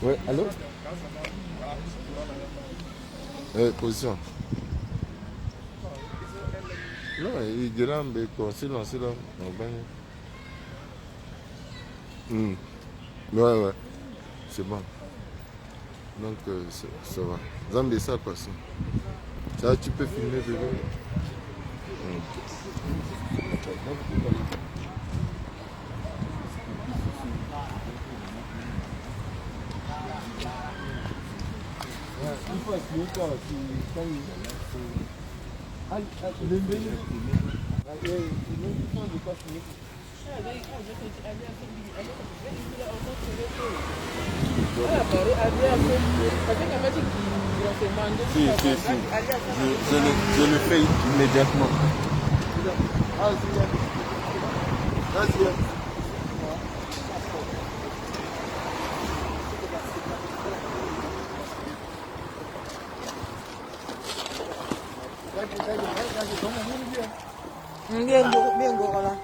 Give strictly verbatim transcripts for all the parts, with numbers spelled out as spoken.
Ouais, allô? Eh, position. Non, il dit là, mais bon, c'est long, c'est long. On va. Hmm. Ouais, ouais. C'est bon. Donc, euh, ça, ça va. Nzambe, ça passe. Ça, tu peux filmer, bébé. Hmm. Si, si, si. Je, je le, je le fais immédiatement. Bien, bien, bien, bien.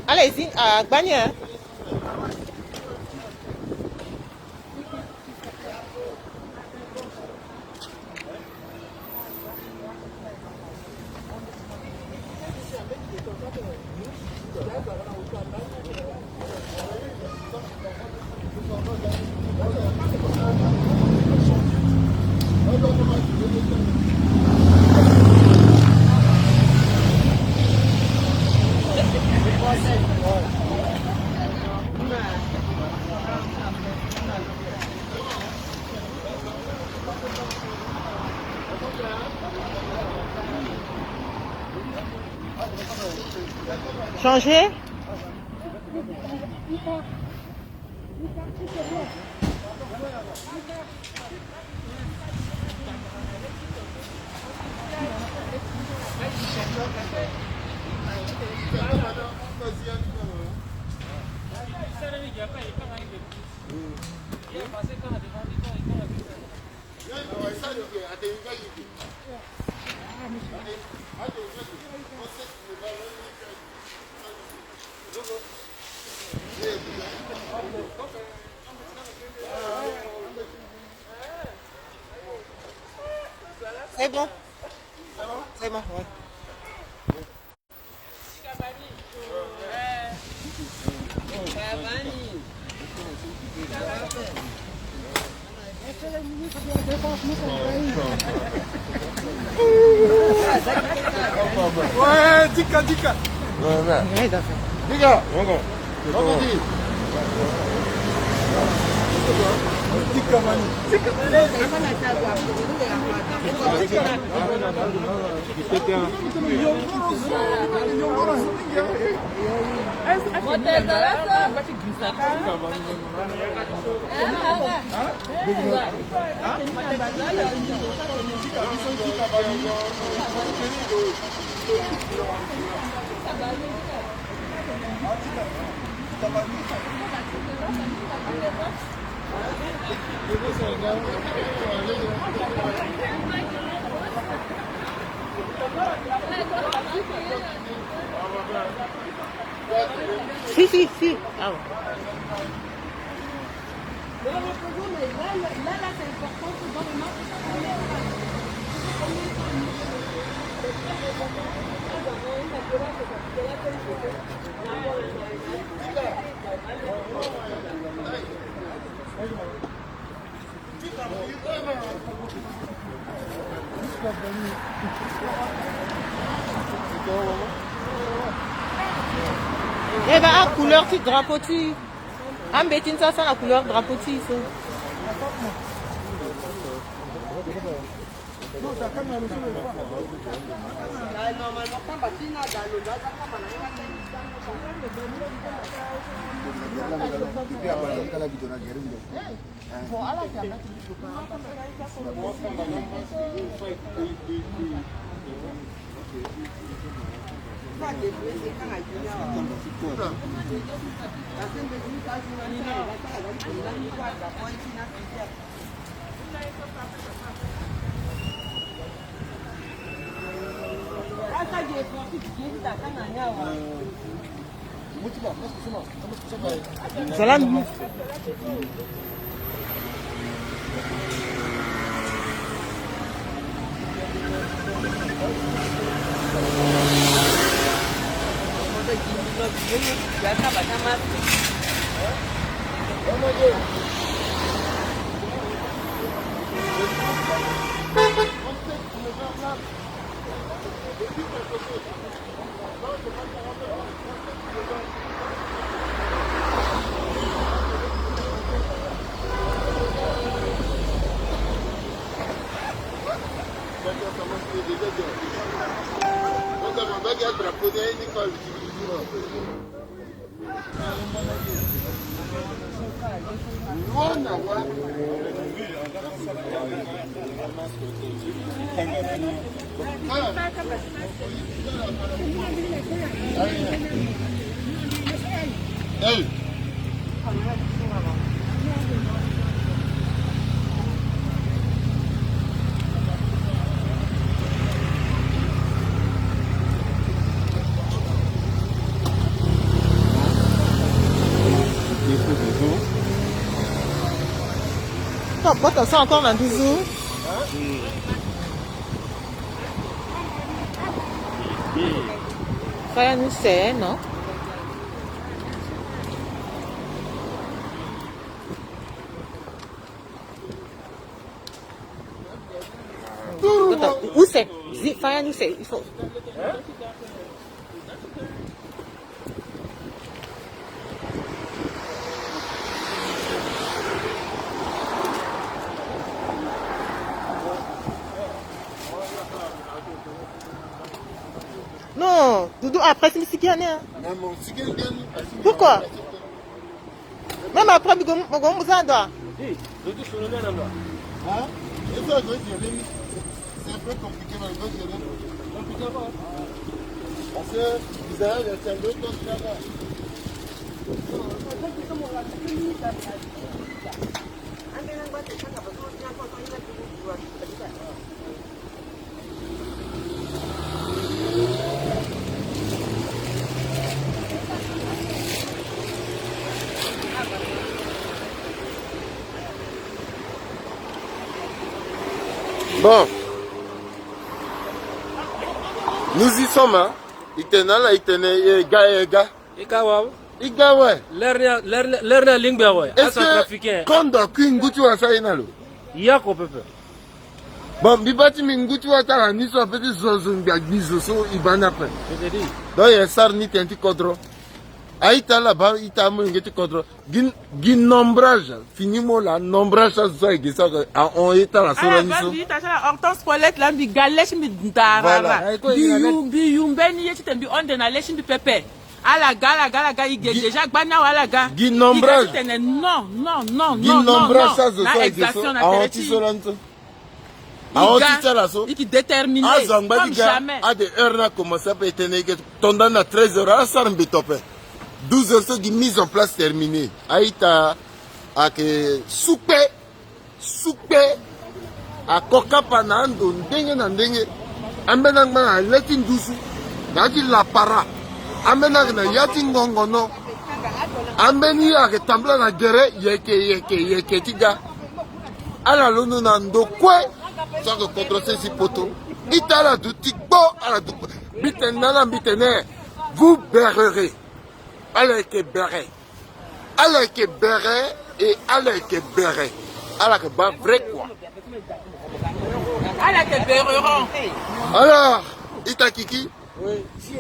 Allez-y, ah, gbani, hein. Changer. C'est bon. C'est bon, ouais. Ouais, dika, dika. Ouais, ouais. Dika. Dika, mani. Dika. Si, si, si. Ah ouais. Eh ben, a couleur ti drapeau ti. Ambeti ni so asara couleur drapeau ti so. Salam. Top, bota so encore na nduzu. Faya ni se, non? Bota, use. Zi, faya ni se, il faut. Non, Doudou, après, c'est le Sikiane, hein. Pourquoi? Même après, mi go, mi go, mi go, hein? Et ça, je vais gérer. C'est un peu compliqué, mais je vais gérer. Parce que vous avez le tableau comme ça, là. Bon. Nous y sommes, hein. I tene ala, i tene, e ga, e ga. I ga wa. I ga wa. L'heure ni a, l'heure ni a, l'heure ni alingbi awe. Est-ce que Centrafricain, kondo akui ngu ti wasa ye na lo? Ya ko pepe. Bon, mbi baa ti mbi ngu ti wasa ala ni so ape ti zo zo ngbi agbi zo so i baa ni ape. Je te dis. Donc ye sara ni tene ti kodro. A-ita ala baa ita amolenge ti kodro. Gi, gi nombrage, fini mo la, nombrage ti azo so ayeke so ahon ye ti ala so lani so. Ala baa mbi ita ti ala Hortense Paulette la, mbi ga le ti mbi ndarara. Voilà. Mbi yu, mbi yu mbeni ye titene mbi hon de na le ti mbi pepe. Ala ga, ala ga, ala ga, i ge déjà gba ni awe, ala ga. Gi nombrage. I ga titene non, non, non, non, non, non. Gi nombrage ti azo so ayeke so ahon ti so lani so. Ahon ti ti ala so. I ga, i yeke déterminé. Azo angba ti ga, comme jamais. Ade heure ni akomanse ape, e tene e yeke to ndani na treize heures, ala sara mbeto ape. Douze heures so gi mise en place terminée. A-ita ayeke sukpe, sukpe. Ako kapa na ando ndenge na ndenge. Ambeni angba na le ti nduzu, na ya ti lapara. Ambeni ayeke na ya ti ngongono. Ambeni ayeke tambula na gere, yeke, yeke, yeke ti ga. Ala londo na ndo kue. So ayeke kodro sese poto. Ita ala duti kpo, ala duti kpo. Mbi tene na ala, mbi tene, vous berrerez. Ala yeke bere. Ala yeke bere et ala yeke bere. Ala yeke baa vrai quoi. Ala yeke bereront. Alors, ita Kiki,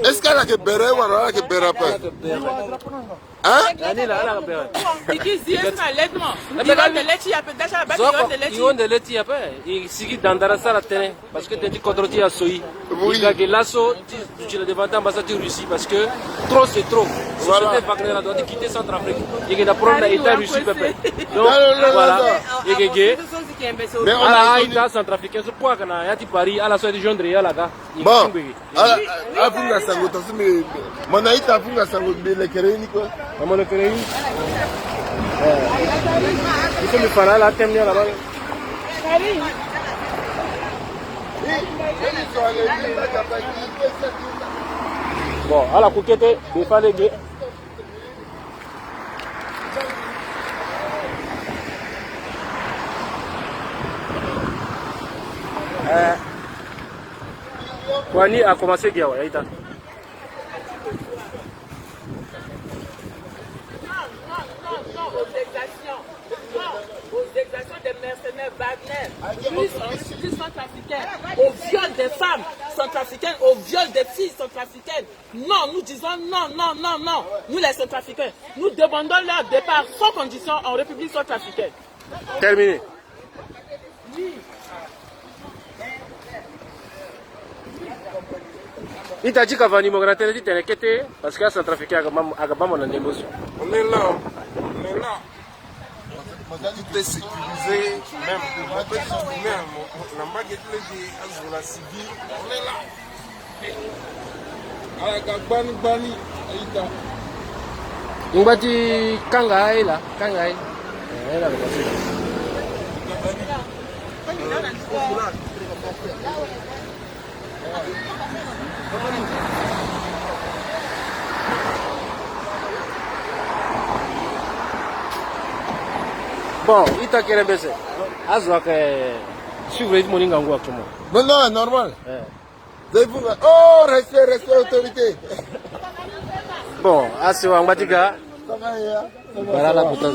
est-ce que ala yeke bere wala ala yeke bere ape? Hein? Kiki zi ye so na le ti mo. I honde le ti ape, dati ala baa ti i honde le ti. I honde le ti ape, i sigi dandara sara tënë. Parce que tënë ti kodro ti e aso i. Oui. I ga ge laso ti duti na devant ti ambassade ti Russie parce que trop c'est trop. Voilà. Société Wagner a doit quitter Centrafrique. I yeke na problème na État Russie pepe. Donc, voilà. I yeke ge. Mais on a, ala a-ita centrafricain so kue ayeke na ya ti Paris, ala so aye ti joindre ye ala ga. Bon, ala, avunga sango tongaso, mais mo na a-ita avunga sango, mbi lekere ye ni kue. Ah, mo lekere ye ni. Eh. Biso mbi fa na ala thème ni ala bale. Bon, ala ku kete, mbi fa lege. Eh, kua ni a commencé gi awa, a-ita. Non, non, non, non aux exactions. Non aux exactions des mercenaires Wagner. Plus en République centrafricaine, au viol des femmes centrafricaines, au viol des filles centrafricaines. Non, nous disons non, non, non, non. Nous, les Centrafricains, nous demandons leur départ sans condition en République centrafricaine. Terminé. Ita ti Cavani, mo yeke na tënë ti tene kete, parce que acentrafricain aga baa mo, aga baa mo na ndembo so. On est là, on est là. Tout est sécurisé, même. On peut se tourner, hein, mon, mon, na mbage ti lege azo na civil. On est là. Ala ga gbani gbani, a-ita. Ngba ti kanga aye laa, kanga aye. Eh, aye laa, lo kasi. Bon, ita kere mbese. Azo ayeke suivre ye ti mo ni ngangu actuellement. Non, non, normal. Eh. Oh, respect, respect, autorité. Bon, asewa ngba ti ga. Ça va, ya? Ça va, bara ça la va. Kota.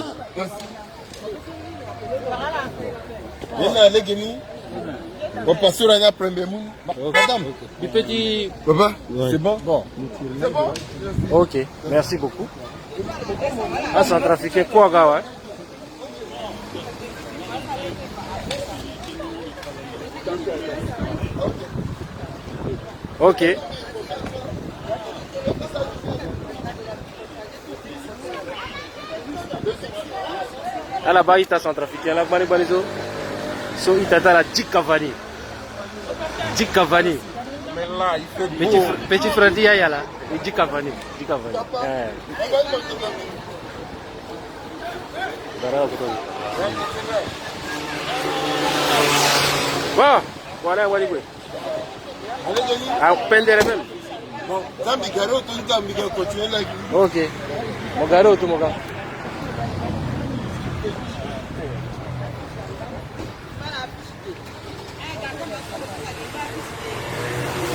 Ye na lege ni. Bon, pasteur, on a premier moun. Ok. Madame. Ok. Papa, ouais. C'est bon? Bon. C'est bon? Ok, merci beaucoup. Acentrafricain kue aga awa. Ok. Ala baa ita centrafricain laa gbani gbani so. So ita ti ala Dji Cavani. Dji Cavani. Mais là, il fait beau. Petit fr-, petit frère ti yaya laa. Dji Cavani. Dji Cavani. Eh. Bon, voilà, wali kue. Ah, pendere même. Bon, Zambi gare oto, Zambi gare continue like. Ok. Mo gare oto, mo ga.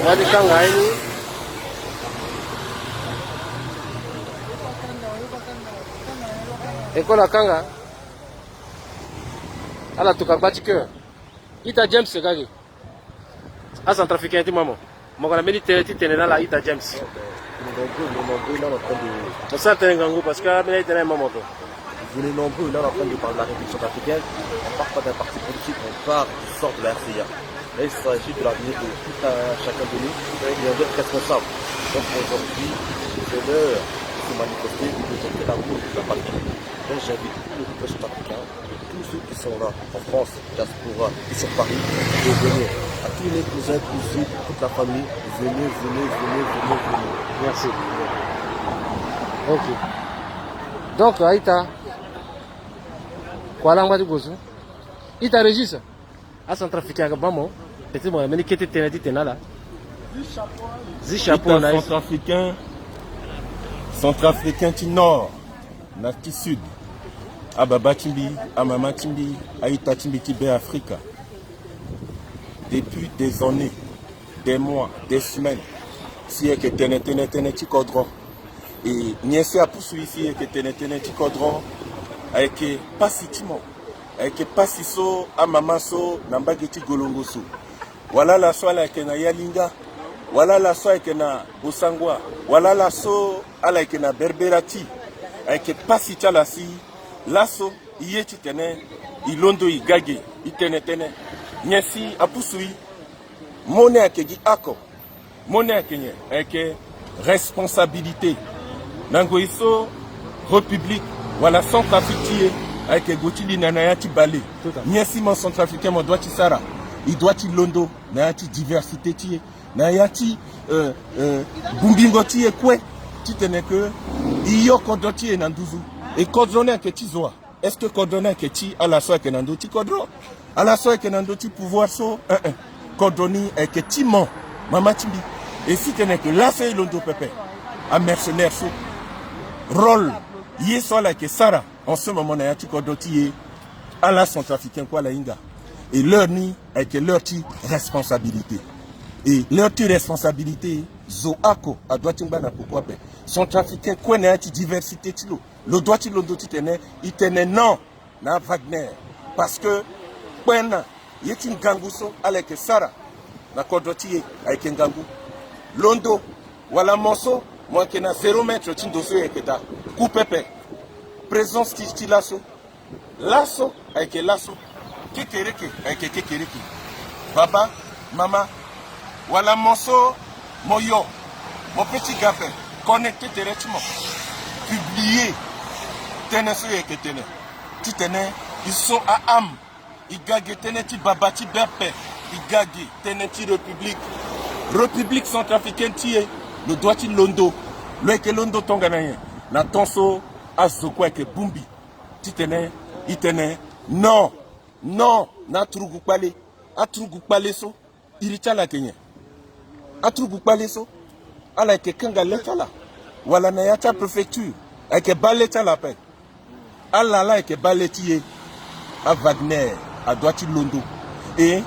Wali kanga aye ni. Ekolo akanga. Ala tuka gba ti cœur. Ita James Gage. Acentrafricain ti mama. Mo ga na mbeni tënë ti tene na ala ita James. Nous nombreux, nous nombreux, là, on est en train de... Mo sara tënë ngangu parce que ambeni aye ti tene aye mama to. Vous venez nombreux, là, on est en train de parler de la République centrafricaine. On parle pas d'un parti politique, on parle du sort de la R C A. Là, il s'agit de l'avenir de tout un chacun de nous. Il y a d'autres responsables. Donc aujourd'hui, c'est l'heure de se manifester, de montrer l'amour de la patrie. Donc j'invite tout le peuple centrafricain, tous ceux qui sont là en France, diaspora, qui sont Paris, de venir. À tous les cousins, cousines, toute la famille, venez, venez, venez, venez, venez. Merci. Ok. Donc, aita, kua laa ngba ti gue so. Ita Régis, acentrafricain aga baa mo. Peut-être mo na mbeni kete tënë ti tene na ala. Zi chapeau na ye. Centrafricain, centrafricain ti nord na ti sud, ababa ti mbi, amama ti mbi, aita ti mbi ti Be Afrika. Depuis des années, des mois, des semaines, si e yeke tene tënë tënë ti kodro. E nyen si apusu e si e yeke tene tënë ti kodro? Ayeke pasi ti mo. Ayeke pasi so amama so na mbage ti Golongoso, wala ala so ala yeke na Yalinga, wala ala so ayeke na Bossangoa, wala ala so ala yeke na Berberati, ayeke pasi ti ala si laso e ye titene e londo e ga ge, e tene tënë. Nyen si apusu e? Mo ni ayeke gi oko. Mo ni ayeke nyen? Ayeke responsabilité. Na ngoi so République wala Centrafrique ti e, Ayeke gue ti li na, na ya ti bale. Tout à fait. Nyen si mo centrafricain mo doit ti sara? E doit ti londo na ya ti diversité ti e, na ya ti, euh, euh, bongbingo ti e kue, titene ke e yo kodro ti e na nduzu. E kodro ni ayeke ti zo wa? Est-ce que kodro ni ayeke ti ala so ayeke na ndö ti kodro? Ala so ayeke na ndö ti pouvoir so, eh, eh. Kodro ni ayeke ti mo, mama ti mbi. E si tene ke laso e londo pepe, amercenaire so, rôle ye so ala yeke sara en ce moment na ya ti kodro ti e, ala centrafricain kue ala hinga. E l'heure ni ayeke l'heure ti responsabilité. E l'heure ti responsabilité, zo oko adoit ti ngba na peko ape. Centrafricain kue na ya ti diversité ti lo, lo doit ti londo titene e tene non na Wagner. Parce que kpena ye ti ngangu so ala yeke sara na kodro ti e ayeke ngangu. Londo wala mo so mo yeke na zéro mètre ti ndo so e yeke daa. Ku pepe. Présence ti, ti laso. Laso ayeke laso. Kekereke ayeke kekereke. Baba, mama, wala mo so mo yo, mo pe ti ga ape, connecter tere ti mo. Publier tënë so e yeke tene, titene e so a-âme. E ga ge tënë ti baba ti be ape. E ga ge tënë ti République. République centrafricaine ti e, lo doit ti londo. Lo yeke londo tongana nyen? Na temps so azo kue ayeke bongbi, titene e tene non, non na aturugu kpale. Aturugu kpale so, iri ti ala ayeke nyen? Aturugu kpale so, ala yeke kanga le ti ala, wala na ya ti apréfecture, ayeke baa le ti ala ape. Ala laa ayeke baa le ti e. A-Wagner adoit ti londo. E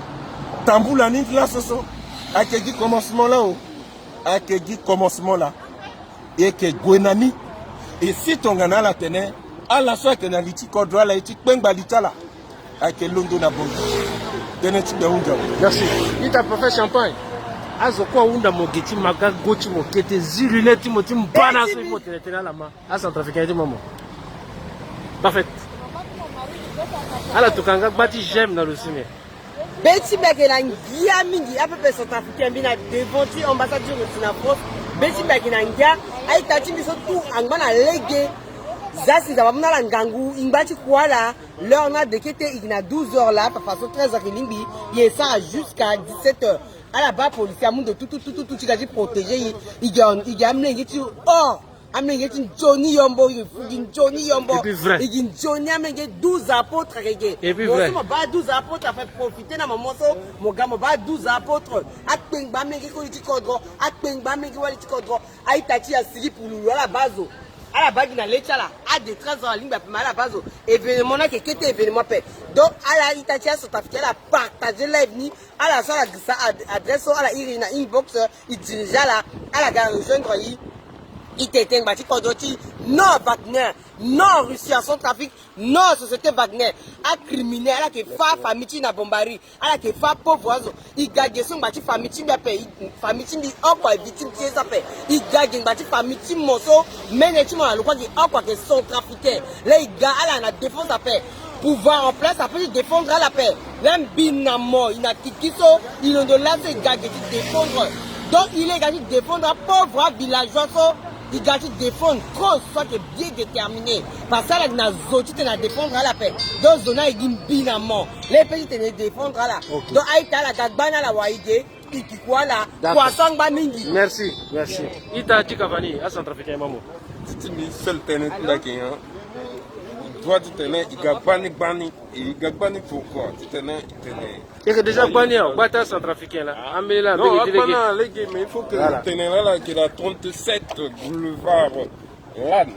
tambula ni laso so, ayeke gi commencement laa o. Ayeke gi commencement laa. E yeke gue na ni. E si tongana ala tene ala so ayeke na li ti kodro, ala ye ti kpengba li ti ala. Ayeke londo na bongo. Tënë ti mbi ahunda mo. Merci. Ita, prophète Champagne. Azo kue ahunda mo ge ti maga go ti mo kete, zi lunettes ti mo ti mba na so, il faut tene tënë ala ma. Acentrafricain ti mo mo. Parfait. Ala tuka nga gba ti j'aime na lo si me. Be ti mbi ayeke na ngia mingi, apepe centrafricain mbi na devant ti ambassade ti Russie na France. Be ti mbi ayeke na ngia, a-ita ti mbi so tout angba na lege. Za si nzapa mu na ala ngangu, e ngba ti kua ala. L'heure ni ade kete, e yeke na douze heures laa, fafa so treize heures e lingbi, e sara jusqu'à dix-sept heures. Ala baa policier amu ndo tutututu ti ga ti protéger e. E ga, e ga amolenge ti or. Amolenge ti nzoni yombo, e gi nzoni yombo. Et puis vrai. E gi nzoni amolenge douze apôtres ayeke ge. Et puis vrai. Mo so mo baa douze apôtres, afa profiter na moment so mo ga mo baa douze apôtres. Akpengba amolenge kue li ti kodro. Akpengba amolenge wali ti kodro. A-ita ti e asigi pululu, ala baa zo. Ala baa gi na le ti ala. Ade treize heures alingbi ape, me ala baa zo. Événement ni ayeke kete événement ape. Donc ala ita ti acentrafricain ala partager live ni. Ala so ala gi sa ad-, adresse so, ala iri na inbox, e dirige ala, ala ga rejoindre e. E tene tene ngba ti kodro ti e. Non Wagner, non Russie en Centrafrique, non société Wagner. Acriminel, ala yeke fâ famille ti e na Bombari, ala yeke fâ pauvre azo. E ga ge so ngba ti famille ti mbi ape, e, famille ti mbi oko aye victime ti ye so ape. E ga ge ngba ti famille ti mo so mene ti mo na lo kue ayeke oko ayeke centrafricain. Laa e ga ala na défense ape. Pouvoir en place apeut ti défendre ala ape. Laa mbi na mo, e na kiki so, e londo laso e ga ge ti défendre. Donc il est ga ti défendre apauvre avillageois so. E ga ti défendre trop, so ayeke bien déterminé. Parce que ala yeke na zo titene adéfendre ala ape. Donc zo ni aye gi mbi na mo. Laa e peut titene e défendre ala. Ok. Donc a-ita, ala ga gbani ala wara e ge. Kiki kua ala. D'accord. Kua so angba mingi. Merci, merci. Ita ti cavani, acentrafricain ma mo. Ti ti mbi seul tënë ti mbi ayeke nyen? Droit titene e ga gbani gbani. E ga gbani pourquoi? Titene, titene. E yeke déjà gbani awe, gba ti acentrafricain laa. Ambeni laa, non, mbege ti lege. Agbani na lege, mais il faut que, voilà, tene laa, laa ayeke la trente-sept boulevard Lannes.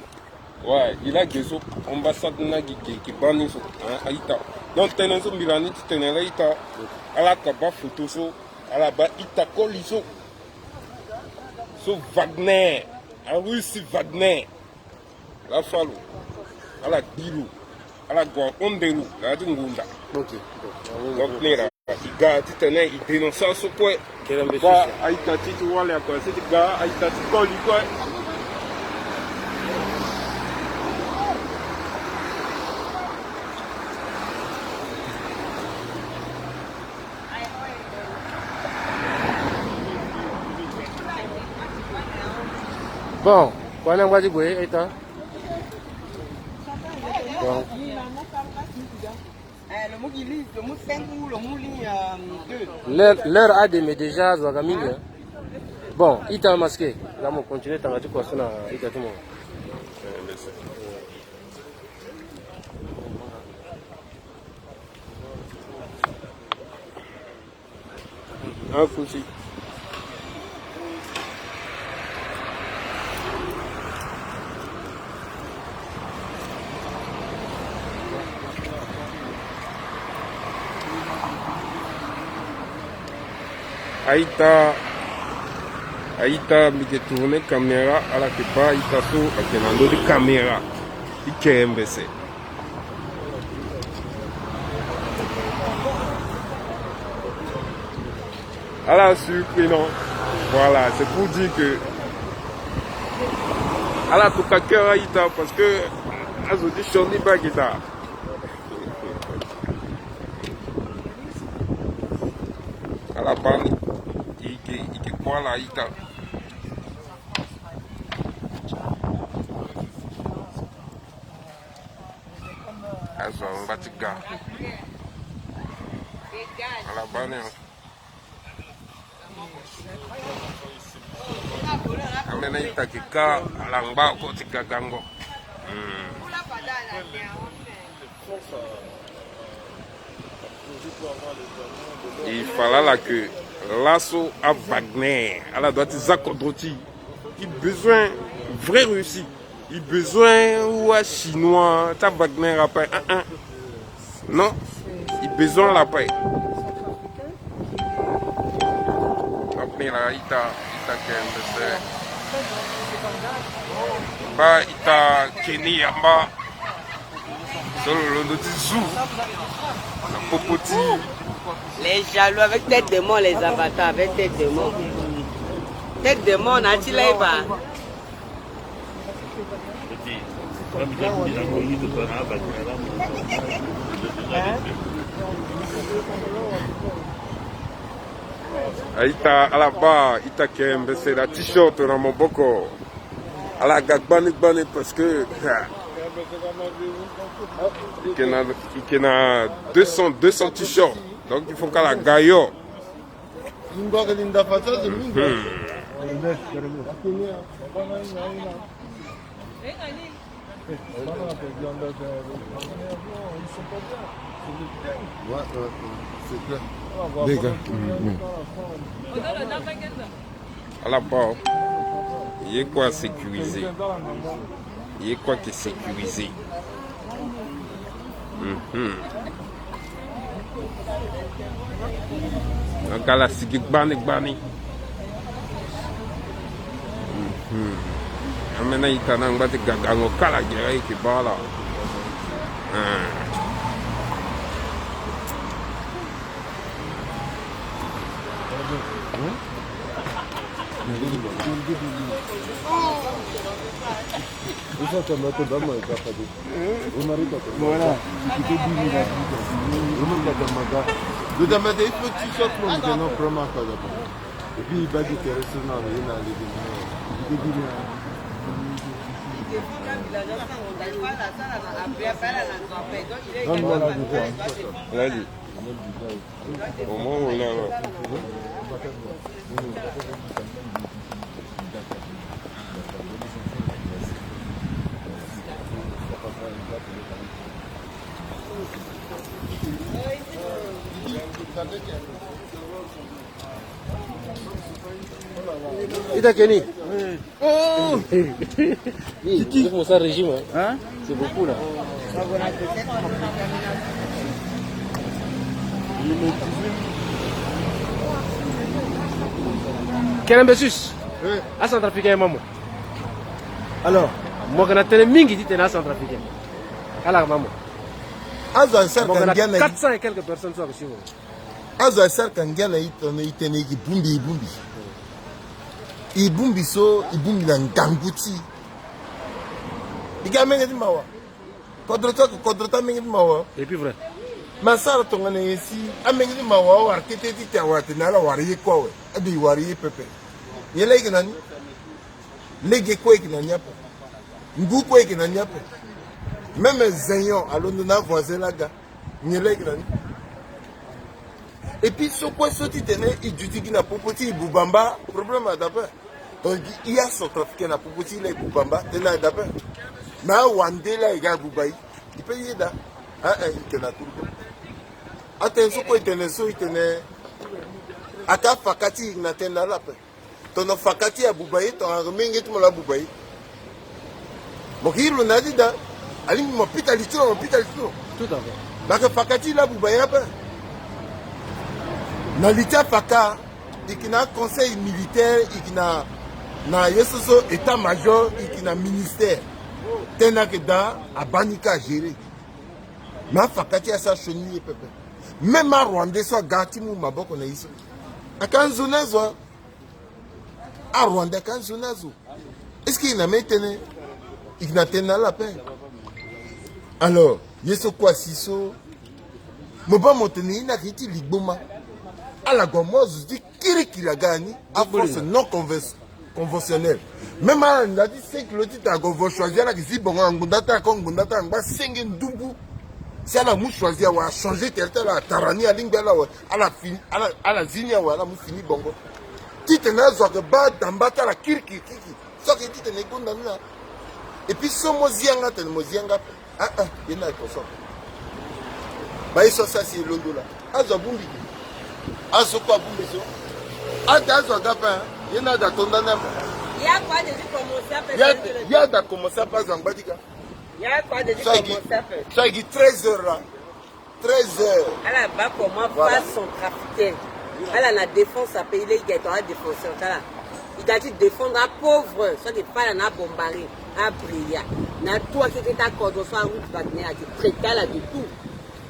Ouais, e laa ge so ambassade ni na gi ge yeke baa ni so, hein, a-ita. Donc tënë so mbi ra ni ti tene laa a-ita. Ala yeke baa photo so, ala baa ita koli so. So Wagner, a-Russie Wagner. Laa fâ lo, ala gbi lo, ala gue ahonde lo na ya ti ngonda. Ok. Donc ni ra. E ga titene e dénoncer aso kue. Kere mbe. Baa a-ita ti e ti wali ape, si ti ga a-ita ti koli kue. Bon, kua ni angba ti gue, a-ita. Donc, L'heure, l'heure a deme déjà, azo aga mingi, hein. Bon, ita masqué. Nga mo continuer tanga ti kua so na ita ti mo. Akuti. A-ita, a-ita, mbi yeke tourner caméra, ala yeke baa a-ita so ayeke na ndö ti caméra ti kerembese. Ala surpris, non? Voilà, c'est pour dire que ala toka cœur a-ita parce que azo ti sioni baa gita. Ala baa ni, i yeke, i yeke kue ala a-ita. Azo angba ti ga. Ala baa ni. Ambeni a-ita yeke ka, ala ngba oko ti ga gango. Hmm. Il fallait là que laso a Wagner, ala doit ti za kodro ti, il besoin vrai réussi. Il besoin ou a chinois, ta Wagner après, hein, hein. Non, il besoin la paix. Après la ita, ita kende se. Ba ita keni yamba. Solo londo ti zu. Na popo ti. Les jaloux avec tête de mort, les avatars avec tête de mort. Tête de mort, na ti laiba. A-ita, ala baa ita kende se na t-shirt na maboko. Ala ga gbani gbani parce que, ha. I yeke na, i yeke na deux cents, deux cents t-shirt. Donc il faut k'ala ga yo. Lingua ke linda fata de mingi. Hmm. Ouais, ouais, ouais, c'est clair. Les gars. Hmm, hmm. Ala baa o. Ye kue asécurisé. Ye kue ayeke sécurisé. Mhm. Donc ala sigi gbani gbani. Mhm. Ambeni a-ita ni angba ti ga gango kala gere ayeke baa ala. Ah. Voilà. Et puis, il va dire que reste là, il est là, il est là. Là, il est. Au moins, on a. Ita Kenny. Oh. Kiki. C'est pour ça régime, hein. Hein? C'est beaucoup là. Kerembesus. Oui. Acentrafricain, maman. Alors, mo yeke na tënë mingi titene acentrafricain. Ala maman. Azo acercle ngia na quatre cents et quelques personnes so ayeke suivre. Azo acercle ngia na e titene e bongbi, e bongbi. E bongbi so, e bongbi na ngangu ti e. E ga amenge ti mawa. Kodro ti, kodro ti amenge ti mawa. Et puis vrai. Me asara tongana nyen si amenge ti mawa awara kete ti te awara tene ala wara ye kue awe. Ade e wara ye pepe. Nyen la e yeke na ni? Lege kue e yeke na ni ape. Ngu kue e yeke na ni ape. Même zenyon alondo na avoisin laa aga. Nyen laa e yeke na ni? Et puis so kue so ti tene e duti gi na popo ti e buba mba, problème ada ape. Donc e ya centrafricain na popo ti e laa e buba mba, tënë ada ape. Mais awande laa e ga abuba e, e peut yeda. Ah, eh, e tene na kuru kue. Atene so kue e tene so e tene, aka faka ti e na tënë na ala ape. Tongana faka ti e abuba e, tongana menge ti mo laa abuba e. Mo ke iri lo na ya ti da. Alingbi mo pika li ti lo, mo pika li ti lo. Tout à fait. Lo yeke faka ti e laa abuba e ape. Na li ti afaka, e yeke na conseil militaire, e yeke na, na ye so so état major, e yeke na ministère. Tënë ayeke daa, abaa ni ka agérer. Mais afaka ti e asara sioni ye pepe. Même arwandais so aga ti mu maboko na e so, aka nzoni azo. Arwandais aka nzoni azo. Est-ce que e na même tënë? E na tënë na ala ape. Alors ye so kue asi so, mo baa mo tene e na ye ti ligboma. Ala gue amu azo ti kirikiri aga na ni, à force non convers- conventionnel. Même ala na nda ti cinq kilo ti tene ague vo choisi, ala yeke zi bongo na ngbonda ti ala, ako ngbonda ti ala angba senge ndubu. Si ala mu choisi awe, achanger tere ti ala, atara ni, alingbi ala awe, ala fini, ala, ala zi ni awe, ala mu fini bongo. Ti tene azo ayeke baa damba ti ala kirikiri kirikiri. So ayeke ti tene e gonda ni laa. Et puis so mo zi yanga atene mo zi yanga ape. Ah, ah, ye ni ayeke so. Ba ye so asara si e londo laa. Azo abongbi ge. Azo kue abongbi so. Ada azo aga ape, hein. Ye ni ada ato nda ni ape. Ya kue ade ti commencer ape. Ya, ya ada commencer ape, azo angba ti ga. Ya kue ade ti commencer ape. So ayeke treize heures laa. Treize heures. Ala baa comment, voilà, face centrafricaine. Ala na défense ape, il est gâteau, ala défenseur ti ala. E ga ti défendre apauvre so ayeke fâ ala na abombari, abria, na tout akeke ti akodro so aroute Wagner ayeke traité ala de tout.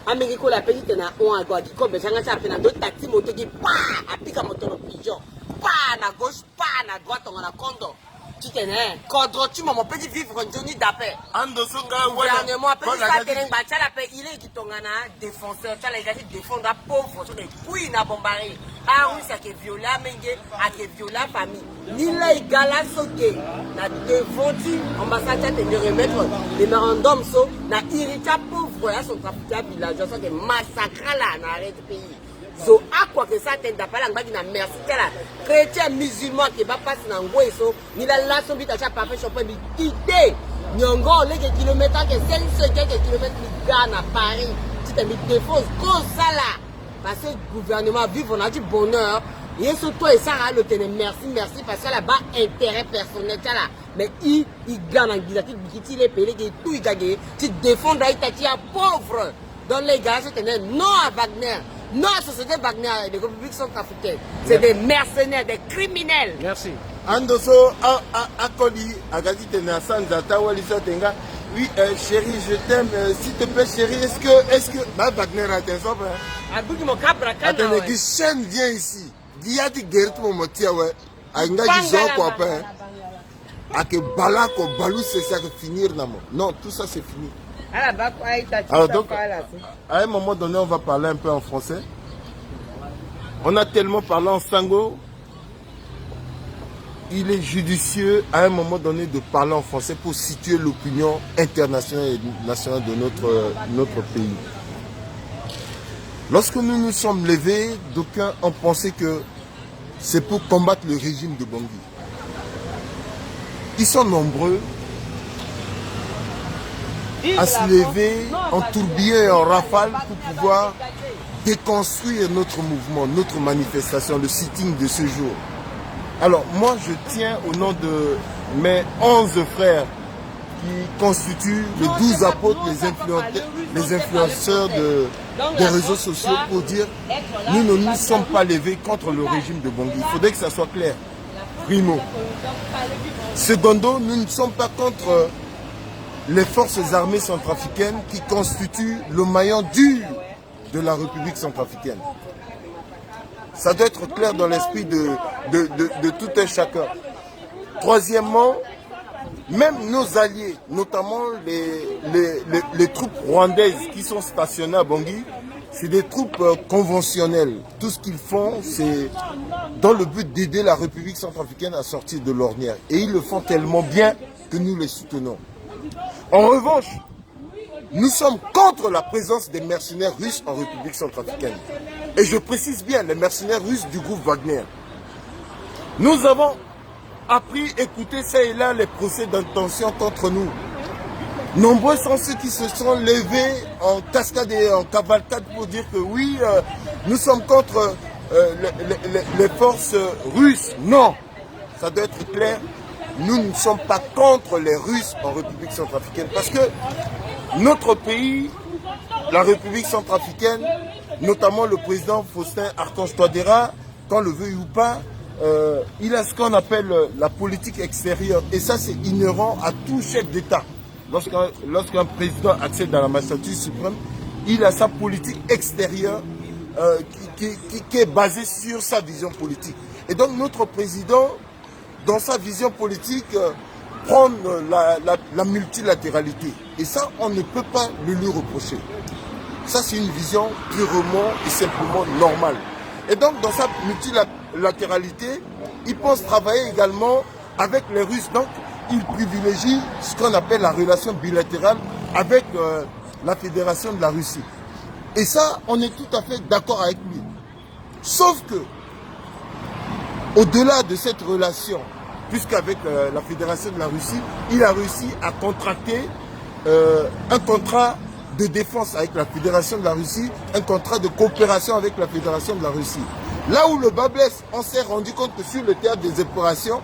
Amenge koli ape ti tene ahon ague agi kobe ti yanga ti ape na ndö ti taxi moto gi pa, apika moto lo pigeon, pa na gauche, pa na droite, tongana kondo. Ti tene kodro ti mo, mo peut ti vivre nzoni dape. Ando so nga wala. Gouvernement ape ti sa tene ngba ti ala ape, il est gi tongana défenseur ti ala, e ga ti défendre apauvre so ayeke kui na bombari. Arusse ayeke violer amenge, ayeke violer afamille. Ni laa e ga laso ge na devant ti ambassade ti atene remettre mémorandum so na iri ti apauvre, acentrafricain, avillageois so ayeke massacre ala na arrêt ti pays. Zo oko ayeke sara tënë dape, ala ngba gi na merci ti ala. Chrétien, musulman ayeke baa pasi na ngoi so. Ni laa laso mbi ta ti apape champion mbi quitté. Nyongo lege kilomètre ayeke cinq cents, quelques kilomètres, mbi ga na Paris ti tene mbi défense cause ti ala. Parce que gouvernement avivre na ya ti bonheur. Ye so tout e sara lo tene merci, merci parce que ala baa intérêt personnel ti ala. Mais e, e ga na nginza ti gbiki ti e, le pays lege e tout e ga ge ti défendre a-ita ti apauvre. Donc les gars so tene non à Wagner, non à société Wagner et les républiques centrafricaines. C'est des mercenaires, des criminels. Merci. Ando so a, a, akoli aga ti tene asanza ta wali so atene nga. Oui, euh, chérie, je t'aime, euh, s'il te plaît chérie, est-ce que, est-ce que ba Wagner atene so ape? Abuki mo kabra kana. Atene gi chaîne, viens ici. Gi ya ti gere ti mo mo ti awe. Aye nga gi zo oko ape. Ayeke bale oko, baleuse si ayeke finir na mo. Non, tout ça c'est fini. Alors donc, à un moment donné, on va parler un peu en français. On a tellement parlé en sango. Il est judicieux à un moment donné de parler en français pour situer l'opinion internationale et nationale de notre, notre pays. Lorsque nous nous sommes levés, d'aucuns ont pensé que c'est pour combattre le régime de Bangui. Ils sont nombreux à se lever en tourbillon et en rafale pour pouvoir déconstruire notre mouvement, notre manifestation, le sitting de ce jour. Alors, moi, je tiens au nom de mes onze frères qui constituent les douze apôtres, les influen-, les influenceurs de, des réseaux sociaux pour dire, nous ne nous sommes pas levés contre le régime de Bangui. Il faudrait que ça soit clair. Primo. Secondo, nous ne sommes pas contre les forces armées centrafricaines qui constituent le maillon dur de la République centrafricaine. Ça doit être clair dans l'esprit de, de, de, de tout un chacun. Troisièmement, même nos alliés, notamment les, les, les, les troupes rwandaises qui sont stationnées à Bangui, c'est des troupes, euh, conventionnelles. Tout ce qu'ils font, c'est dans le but d'aider la République centrafricaine à sortir de l'ornière. Et ils le font tellement bien que nous les soutenons. En revanche, Nous sommes contre la présence des mercenaires russes en République centrafricaine. Et je précise bien, les mercenaires russes du groupe Wagner. Nous avons appris, écouté ça et là, les procès d'intention contre nous. Nombreux sont ceux qui se sont levés en cascade et en cavalcade pour dire que oui, euh, nous sommes contre, euh, les, les- les- les forces russes. Non, ça doit être clair. Nous ne sommes pas contre les Russes en République centrafricaine parce que notre pays, la République centrafricaine, notamment le président Faustin Archange Touadéra, qu'on le veuille ou pas, euh, il a ce qu'on appelle, euh, la politique extérieure. Et ça, c'est inhérent à tout chef d'État. Lorsqu'un, lorsqu'un président accède à la magistrature suprême, il a sa politique extérieure, euh, qui, qui- qui- qui est basée sur sa vision politique. Et donc, notre président, dans sa vision politique, euh, prône la, la- la multilatéralité. Et ça, on ne peut pas le lui reprocher. Ça, c'est une vision purement et simplement normale. Et donc, dans sa multilatéralité, il pense travailler également avec les Russes. Donc, il privilégie ce qu'on appelle la relation bilatérale avec, euh, la Fédération de la Russie. Et ça, on est tout à fait d'accord avec lui. Sauf que, au-delà de cette relation, puisqu'avec, euh, la Fédération de la Russie, il a réussi à contracter, euh, un contrat de défense avec la Fédération de la Russie, un contrat de coopération avec la Fédération de la Russie. Là où le bât blesse, on s'est rendu compte que sur le théâtre des opérations,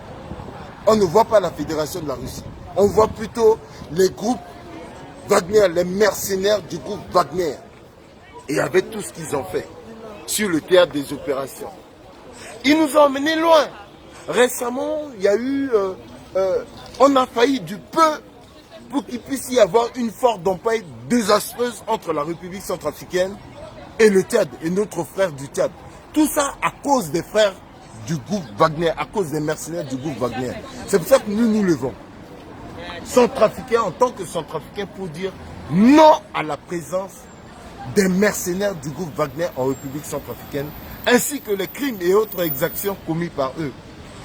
on ne voit pas la Fédération de la Russie. On voit plutôt les groupes Wagner, les mercenaires du groupe Wagner. Et avec tout ce qu'ils ont fait sur le théâtre des opérations, ils nous ont emmenés loin. Récemment, il y a eu, euh, euh, on a failli du peu pour qu'il puisse y avoir une forte empaille désastreuse entre la République centrafricaine et le Tchad, et notre frère du Tchad. Tout ça à cause des frères du groupe Wagner, à cause des mercenaires du groupe Wagner. C'est pour ça que nous nous levons, centrafricains, en tant que centrafricains, pour dire non à la présence des mercenaires du groupe Wagner en République centrafricaine, ainsi que les crimes et autres exactions commis par eux.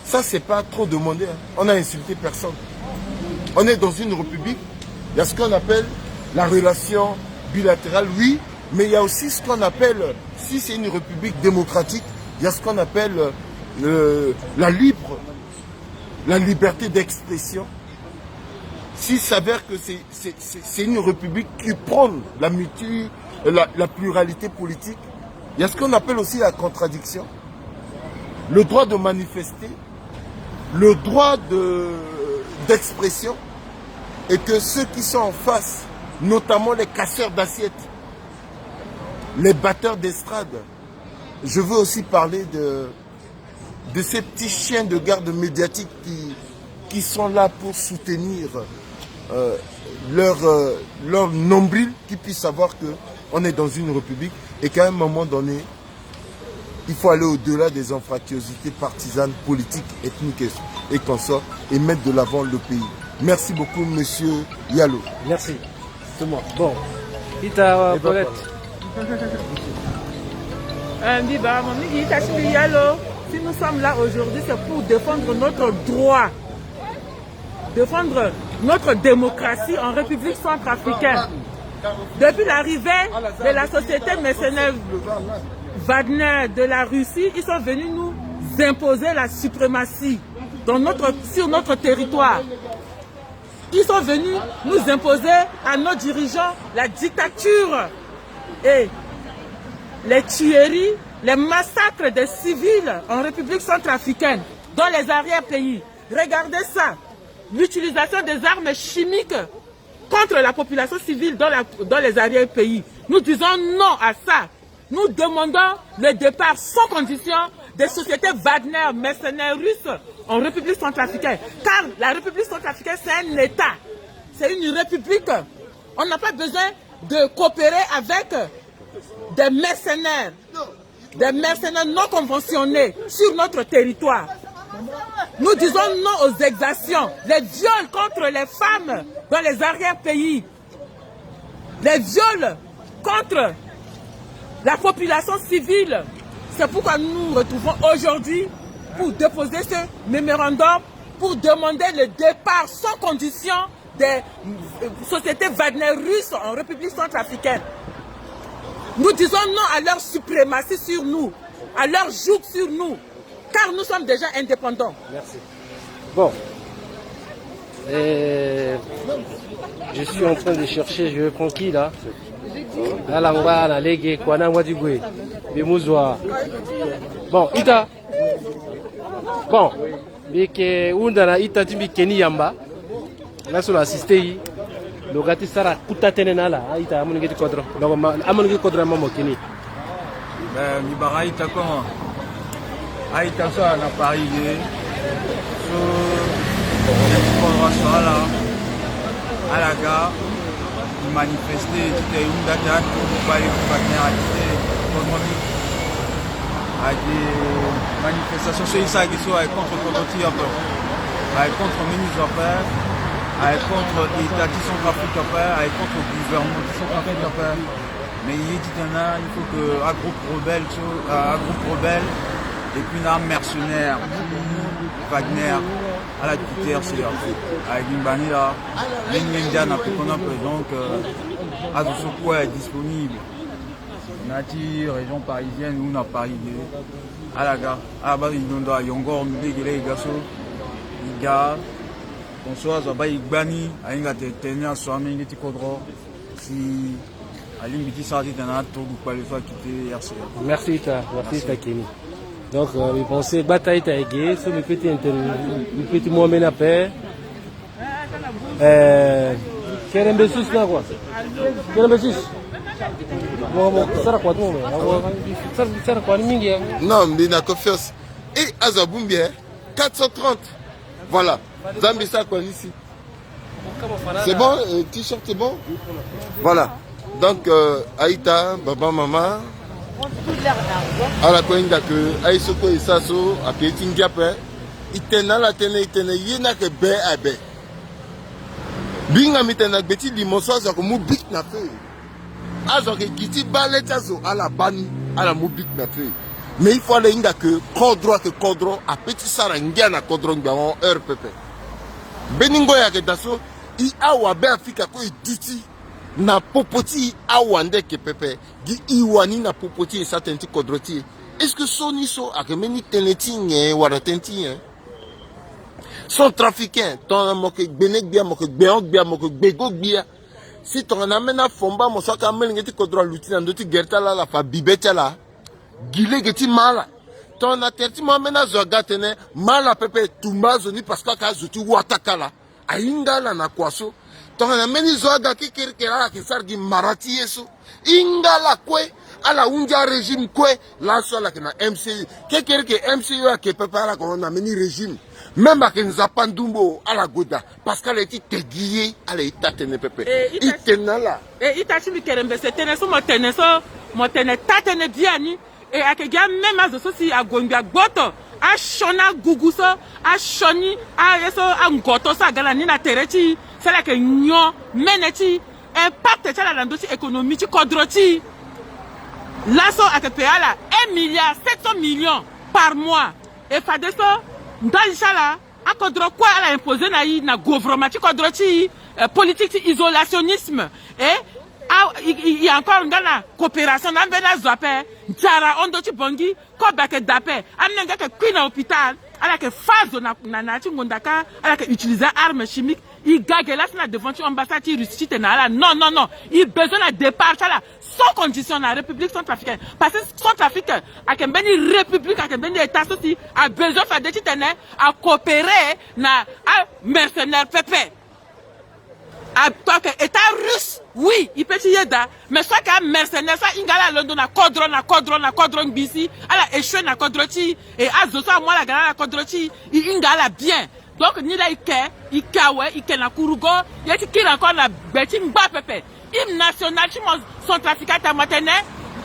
Ça, c'est pas trop demandé, hein. On n'a insulté personne. On est dans une république. Il y a ce qu'on appelle la relation bilatérale, oui, mais il y a aussi ce qu'on appelle, si c'est une république démocratique, il y a ce qu'on appelle, euh, la libre, la liberté d'expression. S'il s'avère que c'est, c'est, c'est, c'est une république qui prône la multi-, la, la pluralité politique, il y a ce qu'on appelle aussi la contradiction, le droit de manifester, le droit de, d'expression, et que ceux qui sont en face, notamment les casseurs d'assiettes, les batteurs d'estrade, je veux aussi parler de, de ces petits chiens de garde médiatique qui, qui sont là pour soutenir, euh, leur, euh, leur nombril, qui puissent savoir que on est dans une république et qu'à un moment donné, il faut aller au-delà des anfractuosités partisanes, politiques, ethniques et, et consorts et mettre de l'avant le pays. Merci beaucoup, monsieur Yalo. Merci. Tout le monde. Bon. Ita, euh, Paulette. Euh, mbi baa mo mingi, ita ti mbi Yalo. Si nous sommes là aujourd'hui, c'est pour défendre notre droit. Défendre notre démocratie en République centrafricaine. Depuis l'arrivée de la société mercenaire Wagner de la Russie, ils sont venus nous imposer la suprématie dans notre, sur notre territoire. Ils sont venus nous imposer à nos dirigeants la dictature et les tueries, les massacres des civils en République centrafricaine, dans les arrière-pays. Regardez ça, l'utilisation des armes chimiques contre la population civile dans la, dans les arrière-pays. Nous disons non à ça. Nous demandons le départ sans condition des sociétés Wagner, mercenaires russes en République centrafricaine. Car la République centrafricaine, c'est un État. C'est une république. On n'a pas besoin de coopérer avec des mercenaires, des mercenaires non conventionnés sur notre territoire. Nous disons non aux exactions, les viols contre les femmes dans les arrière-pays, les viols contre la population civile. C'est pourquoi nous nous retrouvons aujourd'hui pour déposer ce mémorandum, pour demander le départ sans condition des, euh, sociétés Wagner russes en République centrafricaine. Nous disons non à leur suprématie sur nous, à leur joug sur nous, car nous sommes déjà indépendants. Merci. Bon. Euh, je suis en train de chercher, je vais prendre qui là? Ala ngba na lege, kua na ngba ti gue. Mbi mu zo wa. Bon, ita. Bon, mbi yeke hunda na ita ti mbi Kenny Yamba. Laso lo assisté i. Lo ga ti sara kuta tënë na ala. A-ita, amolenge ti kodro. Donc, ma, amolenge ti kodro na ma mo Kenny. Eh, mbi bara a-ita kue. A-ita so ala na Paris ge. So, ti kodro so ala. Ala ga. Manifester titene e hunda ate atu bale ku Wagner ati te, kodro ni. Ayeke manifestation so e sara gi so ayeke contre kodro ti e ape. Ayeke contre mbeni zo ape. Ayeke contre état ti Centrafrique ape. Ayeke contre gouvernement ti Centrafrique ape. Mais e ye titene il faut que agroupe rebelle so, euh, agroupe rebelle et puis na mercenaire ti Wagner. Ala kiti R C A. Ayeke ngbani laa. Mbeni ngia na peko ni ape, donc, euh, azo so kue disponible na ya ti région parisienne ou na Paris ge. Ala ga, ala baa e londo ayongoro mbi lege lege ga so. E ga. Bon, so azo abaa e gbani, ahinga tene tënë ni aso amolenge ti kodro. Si alingbi ti sara titene atogu kpale so akite R C A. Merci ita, merci ita Kenny. Donc, euh, mbi pense gbata ita ege, so mbi peut ti inter-, mbi peut ti mu ambeni ape. Euh, Kerembe sus na kua. Kerembe sus. Bon, bon, sara kua ti mo, sara, sara kua ni mingi, hein. Non, mbi na confiance. Eh, azo abongbi, hein. Quatre cent trente. Voilà. Nzambi sara kua ni si. C'est bon, euh, t-shirt, c'est bon. Voilà. Donc, euh, a-ita, baba, mama. Ala kue hinga ke aye so kue e sara so ayeke ye ti ngia ape. E tene na ala tënë, e tene ye ni ayeke be abe. Mbi hinga mbi tene na gbe ti limo so azo ayeke mu bic na feu. Azo ayeke gi ti baa le ti azo ala baa ni, ala mu bic na feu. Mais il faut ala hinga ke kodro ayeke kodro, apeut ti sara ngia na kodro ngbanga hon heure pepe. Mbeni ngoi ayeke daa so, e awa Beafrika kue e duti na popo ti e awa nde ayeke pepe. Gi e wani na popo ti e sara tënë ti kodro ti e. Est-ce que so ni so ayeke mbeni tënë ti nyen wala tënë ti nyen? Centrafricain, tongana mo yeke gbene gbia, mo yeke gbehon gbia, mo yeke gbego gbia. Si tongana ambeni afomba mo so ayeke amolenge ti kodro aluti na ndö ti gere ti ala, ala fa bibe ti ala. Gi lege ti ma ala. Tongana tere ti mo ambeni azo aga atene ma ala pepe, tumba azo ni parce que ayeke azo ti wataka ala. Ahinga ala na kua so. Tongana mbeni zo aga kekereke laa ala yeke sara gi mara ti ye so. Hinga ala kue, ala hunzi arégime kue. Laso ala yeke na M C U. Kekereke M C U ayeke pepe, ala yeke hon na mbeni régime. Même ayeke nzapa ndumbo ala gue daa. Parce que ala ye ti te gi ye, ala ye taa tënë pepe. E, ita, e tene na ala. E, ita ti mbi Kerembe, se tënë so mo tene so, mo tene taa tënë biani. E, ayeke gi ameme azo so si ague ngbi agboto, asioni agugu so, asioni aye so, angoto so aga na ni na tere ti e, so ala yeke nyon mene ti e, impact ti ala na ndö ti économie ti kodro ti e. Laso ayeke payé ala un milliard sept cents millions par mois. E fadeso ndali ti ala, akodro kue ala imposer na e na gouvernement ti kodro ti e, eh, politique ti isolationnisme. E a, e, e, e encore nga na coopération na ambeni azo ape. Nzara hon ndö ti Bangui, kobe ayeke daa ape. Amolenge ayeke kui na hôpital, ala yeke fâ azo na, na, na ya ti ngonda kâ, ala yeke utiliser arme chimique. E ga ge laso na devant ti ambassade ti Russie titene ala, non, non, non. E besoin na départ ti ala sans condition na République centrafricaine. Parce que Centrafrique ayeke mbeni république, ayeke mbeni état so si abesoin fade titene acoopérer na amercenaire pepe. A, ayeke état russe, oui, e peut ti yeda. Mais so ayeke amercenaire so ahinga ala londo na kodro, na kodro, na kodro ngbii si ala échouer na kodro ti e, e azo so amu ala ga na ala kodro ti e, e hinga ala bien. Donc ni laa e ke, e ke awe, e ke na kurugo, ye ti kiri encore na gbe ti ngba pepe. Hymne national ti mo Centrafrique atama tene,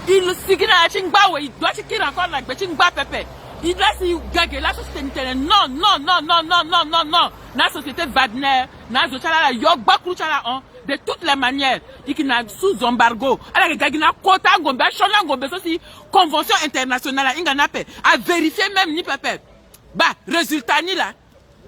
e sigi na ya ti ngba awe, e doit ti kiri encore na gbe ti ngba pepe. E laa si e ga ge laso si tene tene non, non, non. Na société Wagner, na azo ti ala, ala yo gbakuru ti ala hon. De toutes les manières, e yeke na sous embargo. Ala yeke ga gi na kota angombe, asioni angombe so si convention internationale ahinga ni ape, avérifier même ni pepe. Baa résultat ni laa.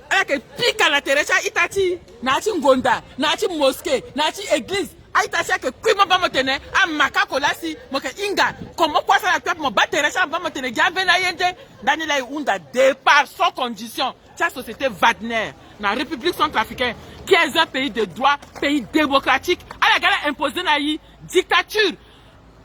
Ala yeke pika na tere ti a-ita ti e, na ya ti ngonda, na ya ti mosquée, na ya ti église. A-ita ti e ayeke kui mo baa mo tene amakako laa si mo yeke hinga. Komo kue asara kue ape mo baa tere ti ala mo baa mo tene gi ambeni aye nde. Ndani laa e hunda départ sans condition ti asociété Wagner na République centrafricaine, qui est un pays de droit, pays démocratique. Ala ga ala imposer na e dictature.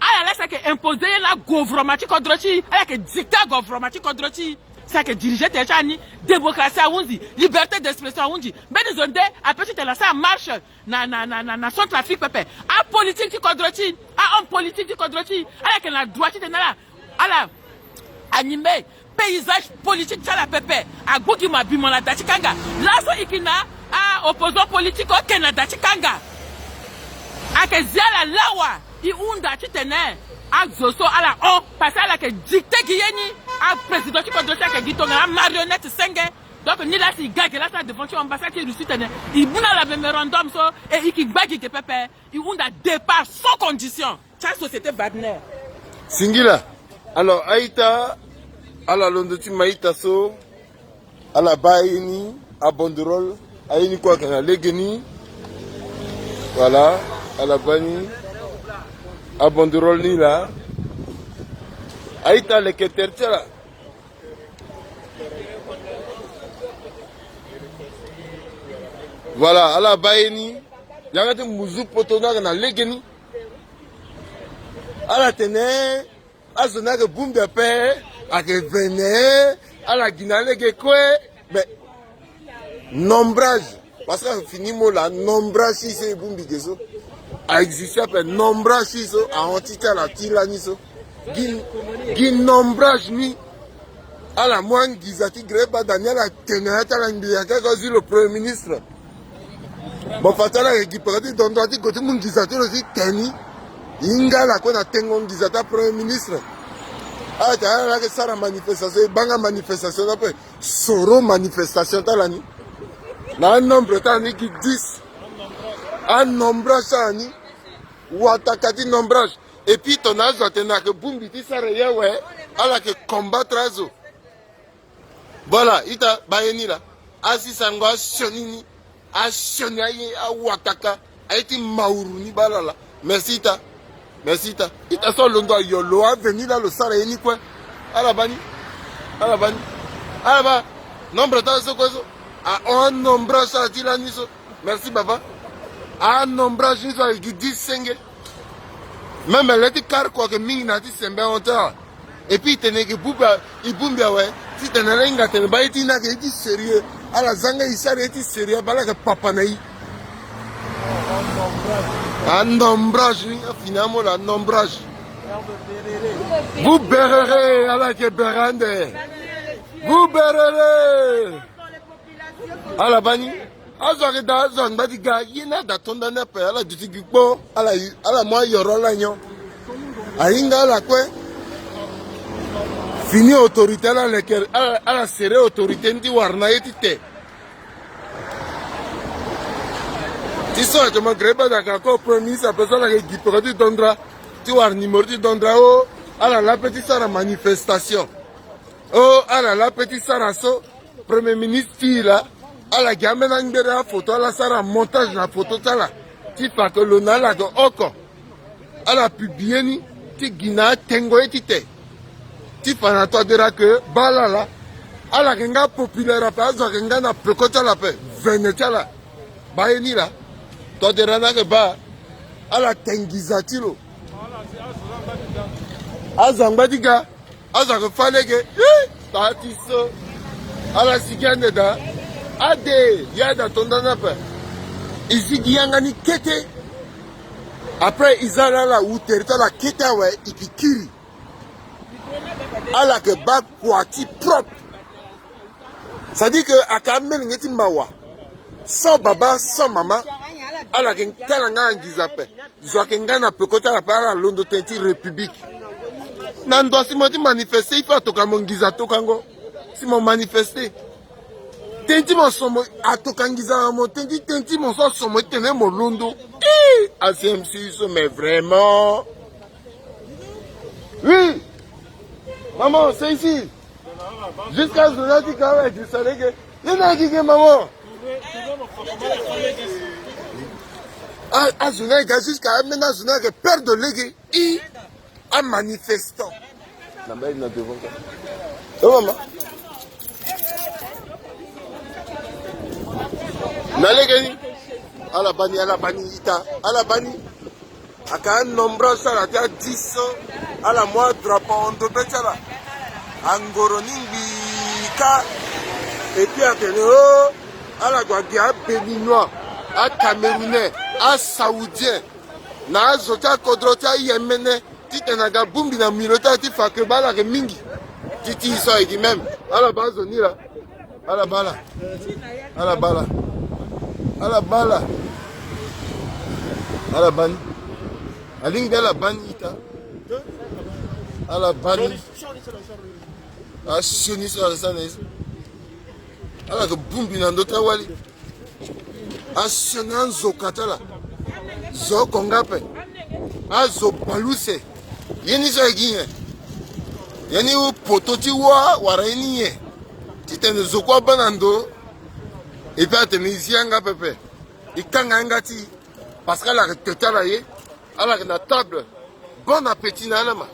Ala laa si ayeke imposer ye na gouvernement ti kodro ti e, ala yeke dicter gouvernement ti kodro ti e. Si ayeke diriger tere ti ala ni, démocratie ahunzi, liberté d'expression ahunzi. Mbeni zo nde ape ti tene asara marche na, na, na, na, na Centrafrique pepe. Apolitique ti kodro ti e, ahomme politique ti kodro ti e, ala yeke na droit ti tene ala, ala animer paysage politique ti ala pepe. Agbu gi mo abi mo na da ti kanga. Laso e yeke na a-opposant politique oke na da ti kanga. Ayeke zi ala lawa. E hunda titene azo so ala hon, parce que ala yeke dicter gi ye ni. Aprésident ti kodro ti e ayeke gi tongana amarionnette senge. Donc ni laa si e ga ge laa so na devant ti ambassade ti Russie tene e mu na ala mémorandum so, e e yeke gba gi ge pepe. E hunda départ sans condition ti asociété Wagner. Singila. Alors, a-ita, ala londo ti ma ita so, ala baa aye ni, abanderole, aye ni kue ayeke na legeni. Voilà, ala baa ni, abanderole ni laa. A-ita, leke tere ti ala. Voilà, ala baa ye ni. Yanga ti muzu poto ni ayeke na legeni. Ala tene azo ni ayeke bongbi ape, ayeke vene, ala gi na lege kue. Mais nombrage, parce que fini mo laa, nombrage ti e so e bongbi ge so a existe ape. Nombrage ti e so ahon ti ti ala ti lani so. Gi, gi nombrage ni. Ala mu angiza ti Grégoire Bada ni, ala tene na ya ti ala ngbia ti azo ti lo premier ministre. Mo fa ti ala yeke gi peko ti dondro ti gue ti mu ngiza ti lo ti te ni. E hinga ala kue na tengo ngiza ti apremier ministre. Ala tene ala laa ayeke sara manifestation, e baa nga manifestation ni ape. Soro manifestation ti ala ni. Na anombre ti ala ni gi dix. Anombrage ti ala ni. Wataka ti nombrage. Et puis tongana azo atene ayeke bongbi ti sara ye awe, ala yeke combattre azo. Voilà, ita, baa ye ni laa. Asi sango asioni ni. Asioni aye awataka. Aye ti mauru ni baa ala laa. Merci ita. Merci ita. Ita so alondo ayo lo aveni laa lo sara ye ni kue. Ala baa ni. Ala baa ni. Ala baa. Nombre ti ala so kue so. Ahon anombrage ti ala ti lani so. Merci baba. Anombrage ni so ayeke gi dix senge. Même le ti kar kua ayeke mingi na ya ti sembe ahon ti ala. Et puis e tene e yeke bongbi, e bongbi awe. Titene ala hinga tene baa ye ti ni ayeke ye ti sérieux. Ala za nga e sara ye ti sérieux baa ala yeke papa na e. Anombrage ni, afini amo laa, anombrage. Vous berrez, ala yeke bere ande. Vous berrez. Ala baa ni. Azo ayeke daa, azo angba ti ga, ye ni ada to ndani ape, ala duti gi kpo, ala, ala mu ayoro ala nyon. Ahinga ala kue. Fini autorité ala leke, ala, ala sere autorité ni ti wara na ye ti te. Ti so atene Grégoire Bada ayeke encore premier ministre ape so ala yeke gi peko ti dondra, ti wara numéro ti dondra o, ala laa pe ti sara manifestation. O, ala laa pe ti sara so. Premier ministre ti e laa, ala gi ambeni angbere afoto, ala sara montage na foto ti ala, ti fa ke lo na ala yeke oko. Ala publie ni ti gi na atengo ye ti te, ti fa na toit de rang ke baa ala laa. Ala yeke nga populaire ape, azo ayeke nga na peko ti ala ape, vene ti ala. Baa ye ni laa. Toit de rang ni ayeke baa. Ala te nginza ti lo. Azo angba ti ga. Azo ayeke fâ lege. Ih, taa ti so. Ala sigi ande daa. Ade, ye ada to ndani ape. E sigi yanga ni kete. Après, e za na ala wu tere ti ala kete awe, e yeke kiri. Ala yeke baa kua ti propre. C'est-à-dire que ayeke amelenge ti mawa. Sans baba, sans mama. Ala yeke tala nga na nginza ape. Zo ayeke nga na peko ti ala ape, ala londo tënë ti République. Na ndo asi mo ye ti manifester, il faut atoka mo nginza atokango. Si mo manifester. Tënë ti mo somo, atoka nginza na mo, tënë ti, tënë ti mo so asomo titene mo londo. Ih, A C M C so, mais vraiment. Oui. Maman, c'est ici. Jusqu'à azo ni ake ka awe, Idrissa lege. Ye na ake ke mama. A, azo ni ake jusqu'à amena azo ni ake peur de lege. I, amanifestant. Na mbali na devant ka. E mama. Na lege ni. Ala bani, ala bani ita. Ala bani. Aka anombre so ala ti a dix cents. Ala mu adrapeau ando be ti ala. Angoro ni ngbii ka. Et puis atene o, ala gue gi abéninois, acamerounais, asaoudien. Na azo ti akodro ti ayemene. Titene aga bongbi na milo ti ala ti fa ke baa ala yeke mingi. Ti ti e so ayeke gi même. Ala baa azo ni laa. Ala baa ala. Ala baa ala. Ala baa ala. Ala baa ni. Alingbi ala baa ni ita. Ala baa ni. Asioni so ala sara na ye so. Ala yeke bongbi na ndö ti awali. Asioni anzoka ti ala. Zo oko nga ape. Azo baleuse. Ye ni so ayeke gi nyen? Ye ni poto ti wâ wala ye ni nyen? Titene zo kue abaa na ndo. Et puis atene e zi yanga pepe. E kanga yanga ti e. Parce que ala yeke to ti ala ye. Ala yeke na table. Bon appétit na ala ma.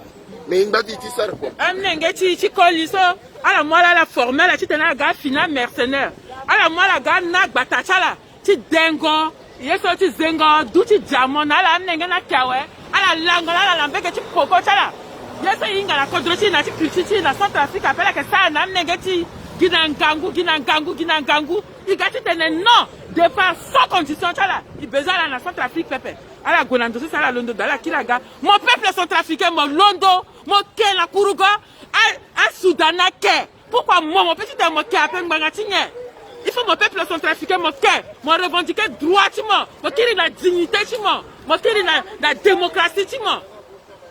Mais e ngba ti e ti sara kua. Amolenge ti e ti koli so, ala mu ala, ala forme ala titene ala ga fini amercenaire. Ala mu ala ga na gbata ti ala ti dengo ye so, ti zengo du ti diamant na ala. Amolenge ni ake awe. Ala lango na ala na mbege ti koko ti ala. Ye so e hinga na kodro ti e na ti culture ti e na Centrafrique ape, ala yeke sara na amolenge ti e. Gi na ngangu, gi na ngangu, gi na ngangu. E ga titene non, départ sans condition ti ala. E bezoin ala na Centrafrique pepe. Ala gue na ndo so si ala londo daa, ala kiri aga. Mon peuple centrafricain, mo londo, mo ke na kurugo. A, a Soudan ake. Pourquoi mo, mo peut ti tene mo ke ape ngbanga ti nyen? Il faut mon peuple centrafricain mo ke, mo revendiquer droit ti mo, mo kiri na dignité ti mo, mo kiri na, na démocratie ti mo.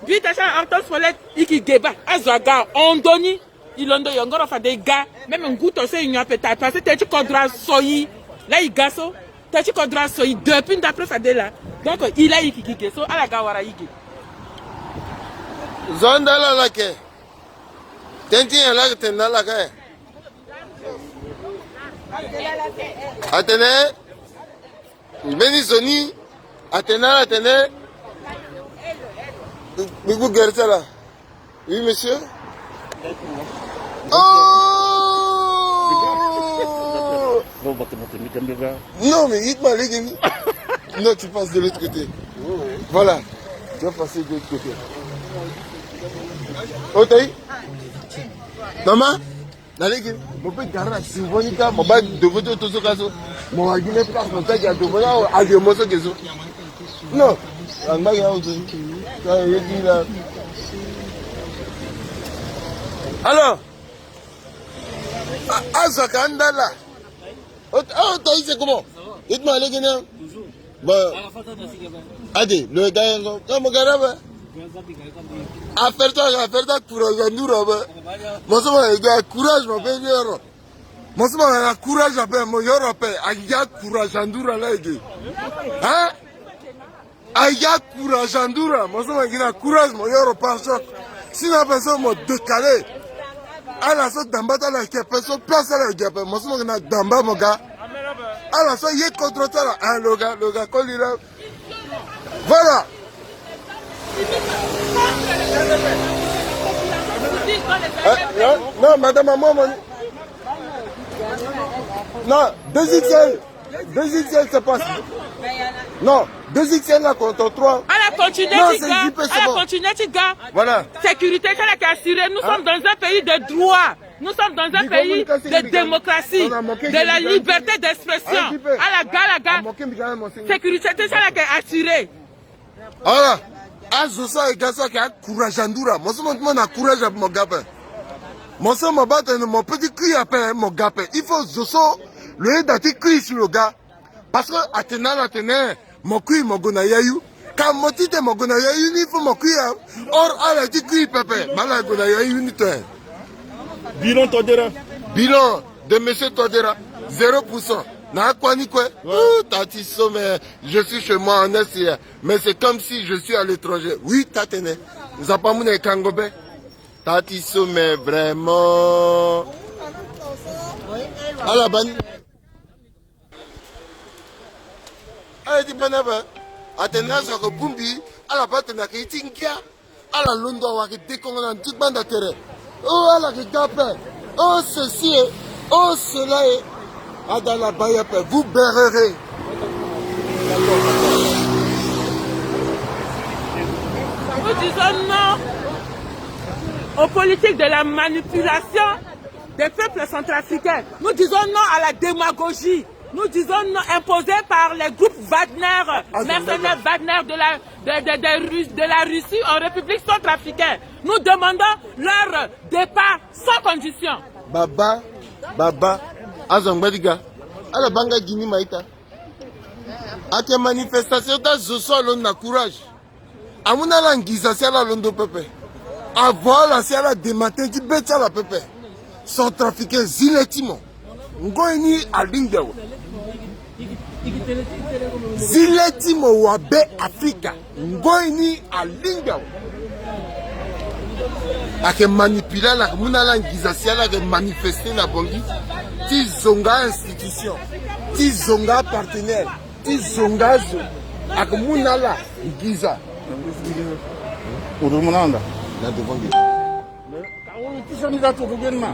Mbi ta ti ala Hortense Paulette, e yeke ge baa, azo aga ahon ndo ni. E londo yongoro fade e ga. Même ngu to so e nyon ape ta, parce que tënë ti kodro aso e. Laa e ga so, tënë ti kodro aso e depuis ndapre fade laa. Donc e laa e yeke gi ge so, ala ga wara e ge. Zo ande ala lake. Tënë ti nyen ala yeke tene na ala ka? Atene Mbeni zo ni atene na ala atene. Mbi gue gere ti ala. Oui, monsieur. Oh! Non, mais hit ma lege ni. Non, tu passes de l'autre côté. Voilà. Tu vas passer de l'autre côté. Otaï. Maman. Na lege, mo peut gare na sivoni ka, mo baa devant ti oto so ka so. Mo wara gi même place, mo peut gare devant na avion mo so ge so. Non, angba gi na oto. Ka ye gi la. Alors, a, azo aka anda la. Oto, oto, c'est comment? Hit ma lege ni. Bon. Ade, lo ga yango. Ka mo ga na be. Affaire ti, affaire ti courage andura be. Mo so mo ga courage mo be yoro. Mo so mo ga courage ape mo yoro ape. Aga courage andura la ege. Hein? Aga courage andura. Mo so mo ga na courage mo yoro pare-choc. Sinon ape so mo décalé. Ala so damba ti ala yeke ape so place ti ala yeke ape. Mo so mo ga na damba mo ga. Ala so ye kodro ti ala, ah, lo ga, lo ga koli la. Voilà. Eh, non, non, madame, à moi, mon... Non, deux X L. Deux X L, c'est pas... Non, deux X L là contre trois. Ala continue ti ga, ala continue ti ga. Voilà. Sécurité ti ala yeke assurée. Nous sommes dans un pays de droit. Nous sommes dans un pays de démocratie, de la liberté d'expression. Ala ga, ala ga. Sécurité ti ala yeke assurée. Voilà. Azo so ayeke ga so ayeke acourage andura. Mo so mo ti mo na courage ape mo ga ape. Mo so mo baa tene mo peut ti kui ape mo ga ape. Il faut zo so lo yeda ti kui si lo ga. Parce que atene ala atene mo kui mo gue na yayu. Ka mo ti tene mo gue na yayu ni, il faut mo kui a. Or ala ti kui pepe. Baa ala gue na yayu ni tene. Bilan Touadéra. Bilan de monsieur Touadéra, zéro pour cent. Na akua ni kue. Ouais. Oh, tati so, mais je suis chez moi en Est, mais c'est comme si je suis à l'étranger. Oui, tatene. Nzapa mu na e kango be. Tâ ti so, mais vraiment. Ala bâ ni. Aye ti bâ ni ape. Atene azo ayeke bongbi. Ala bâ atene ayeke ye ti ngia. Ala londo awe ayeke dekongo na ndu gbanda tere. Oh, ala yeke ga ape. Oh, ceci et oh, cela est. Ada ala bâ ye ape. Vous beurrerez. Nous disons non aux politiques de la manipulation des peuples centrafricains. Nous disons non à la démagogie. Nous disons non imposée par les groupes Wagner, mercenaires Wagner de la, de, de, de Ru-, de la Russie en République centrafricaine. Nous demandons leur départ sans condition. Baba, baba, azo angba ti ga. Ala bâ nga gi ni ma ita. Ayeke manifestation ti azo so alondo na courage. Amu na ala nginza si ala londo pepe. Avo ala si ala dematin ti be ti ala pepe. Centrafricain, zi le ti mo. Ngoi ni alingbi awe. Zi le ti mo wa Be Afrika. Ngoi ni alingbi awe. Ayeke manipuler ala, ayeke mu na ala nginza si ala yeke manifester na Bangui ti zonga institution, ti zonga partenaire, ti zonga zo. Ayeke mu na ala nginza. Oto mu na anda. Na devant nginza.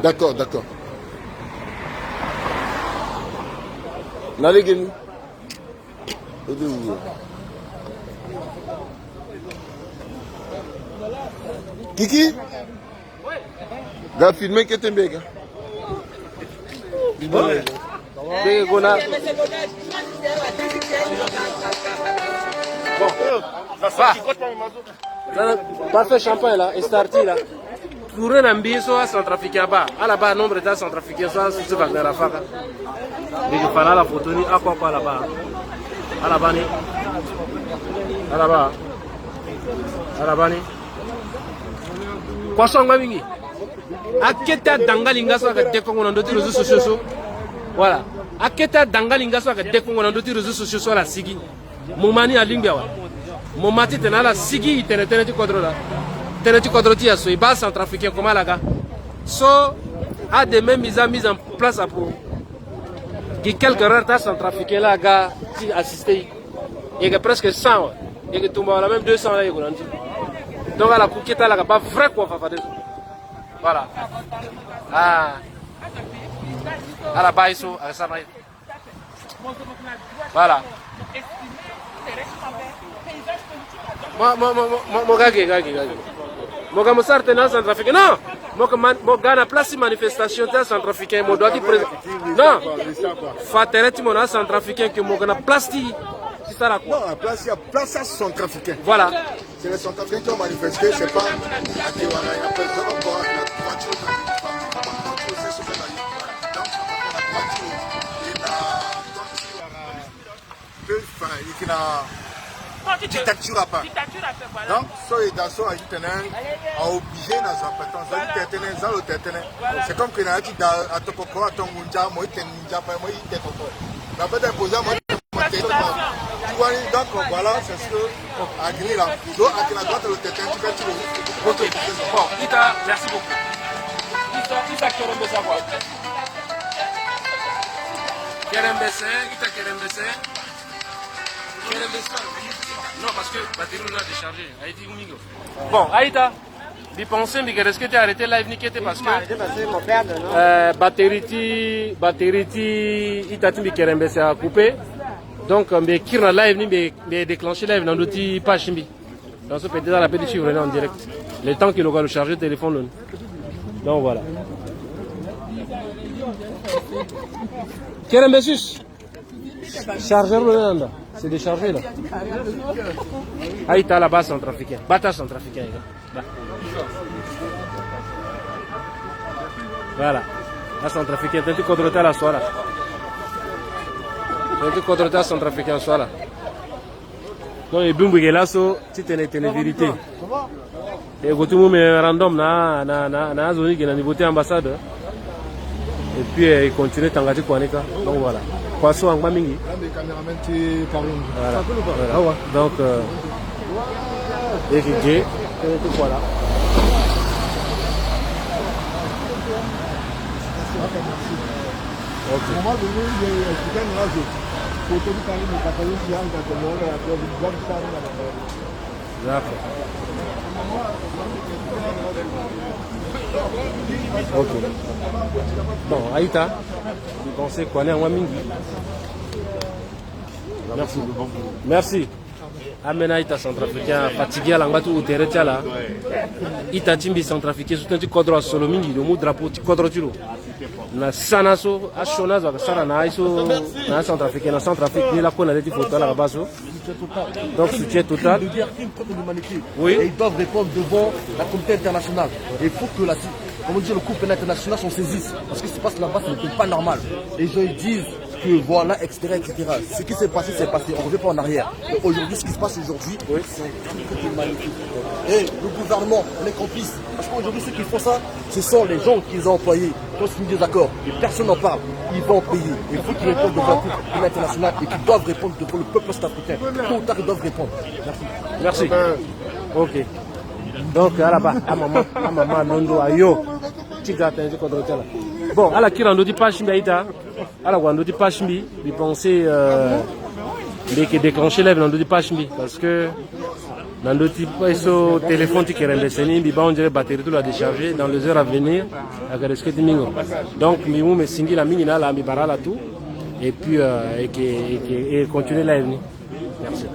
D'accord, d'accord. Na lege ni. Kiki. Ga filmer kete mbega. Mbega gona. Bon. Parfait champagne là, est sorti là. Tourner na mbi so acentrafricain abâ. Ala bâ nombre ti acentrafricain so asusu Wagner afaka. Mbi yeke fa na ala photo ni, ako ako ala bâ. Ala bâ ni. Ala bâ. Ala bâ ni. Kua so angba mingi. Akete adangali nga so ayeke dekongo na ndö ti réseaux sociaux so. Voilà. Akete adangali nga so ayeke dekongo na ndö ti réseaux sociaux so ala sigi. Mo ma ni alingbi awe. Mo ma titene ala sigi e tene tënë ti kodro laa. Tënë ti kodro ti e aso, e bâ acentrafricain comment ala ga. So ade même mise en, mise en place apo. Gi quelques rares ti acentrafricain laa aga ti assister e. E yeke presque cent awe. E yeke tumba wala même deux cents laa e yeke na ndö ti. Donc ala ku kete ala ga bâ vrai kua fafadeso. Voilà. Ah. Ala bâ ye so ayeke sara na ye. Voilà. Mo, mo, mo, mo, mo, mo ga ge, ga ge, ga ge. Mo ga mo sara tënë na acentrafricain. Non. Mo ga man-, mo ga na place ti manifestation ti acentrafricain, mo doit ti présent. Non. Fa tere ti mo na acentrafricain que mo ga na place ti, ti sara kua. Non, na place ti, place ti acentrafricain. Voilà. C'est les centrafricains qui ont manifesté, c'est pas Akiwara, il y a personne encore, il y a trois jours, enfin, il y a dictature à part. Dictature à part, voilà. Donc, so e da so aye ti tene, a obligé na zo ape, atanzani tene tene, za lo tene tene. Voilà. C'est comme que na ya ti da atokoko, ato ngunza, mo ye tene ngunza ape, mo ye tene tene. Mais après, t'as posé à moi. Ti wani, donc voilà, c'est ce que Agri là. Donc, Agri là, droite, le terrain, tu fais tout le. Ok. Bon, ita, merci beaucoup. Ita, ita, kerembese quoi. Kerembese, ita, kerembese. Kerembese. Non, parce que batterie, on a déchargé. A ye ti mingi. Bon, aita. Mbi pense mbi yeke risqué ti arrêter live ni kete parce que, euh, batterie ti, batterie ti ita ti mbi kerembese a coupé. Donc mbi yeke kiri na live ni, mbi, mbi yeke déclencher live na ndö ti page ti mbi. Donc so peut-être ala peut ti suivre ni en direct. Le temps que lo ga lo charger téléphone lo ni. Donc voilà. Kerembesus. Chargeur lo ni anda. C'est déchargé là. Aita, ala baa centrafricain. Baa ti acentrafricain. Voilà. Acentrafricain, tënë ti kodro ti ala so ala. Tënë ti kodro ti acentrafricain so ala. Donc e bongbi ge laso titene e tene vérité. E gue ti mu mémorandum na, na, na, na azo ni ge na niveau ti ambassade. Et puis, euh, e continue tanga ti kua ni kâ. Donc voilà. Kua so angba mingi. Voilà. Voilà. Donc, euh, e yeke ge. Ti kua laa. Ok. D'accord. Ok. Bon, Aïta, je pense que quoi, on a mingi. Merci. Merci. Amena ita centrafricain fatigué ala ngba ti tere ti ala. Ita ti mbi centrafricain so tënë ti kodro asolo mingi, lo mu drapeau ti kodro ti lo. Na sana so asioni azo ayeke sara na aye so na acentrafricain na Centrafrique ni lakue na le ti foto ala ka baa so. Donc soutien total. De guerre, crime contre l'humanité. Oui. Et ils doivent répondre devant la communauté internationale. Il faut que la, comment dire, le cour pénale internationale s'en saisisse. Parce que ce qui se passe là-bas, ce n'est pas normal. Les gens, ils disent que voilà, et cetera, et cetera. Ce qui s'est passé, s'est passé. On ne revient pas en arrière. Et aujourd'hui, ce qui se passe aujourd'hui, oui, c'est un crime contre l'humanité. Et le gouvernement, on est complice. Parce qu'aujourd'hui, ceux qui font ça, ce sont les gens qu'ils ont employés. Quand c'est des accords, et personne n'en parle, ils vont payer. Il faut qu'ils répondent devant le peuple international et qu'ils doivent répondre devant le peuple centrafricain. Tôt ou tard, ils doivent répondre. Merci. Merci. Ok. Donc, ala baa, amama, amama, londo, ayo. Ti ga tënë ti kodro ti ala. Bon, ala kiri na ndö ti page mbi aita. Ala gue na ndö ti page mbi, mbi pense, euh, mbi yeke déclencher live na ndö ti page mbi, parce que na ndö ti page so téléphone ti kerembe seni, mbi baa on dirait batterie ti lo a déchargé, dans les heures à venir ayeke risqué ti mingo. Donc mbi mu mbi singila mingi na ala, mbi bara ala tout. Et puis, euh, e yeke, e yeke, e continuer live ni. Merci.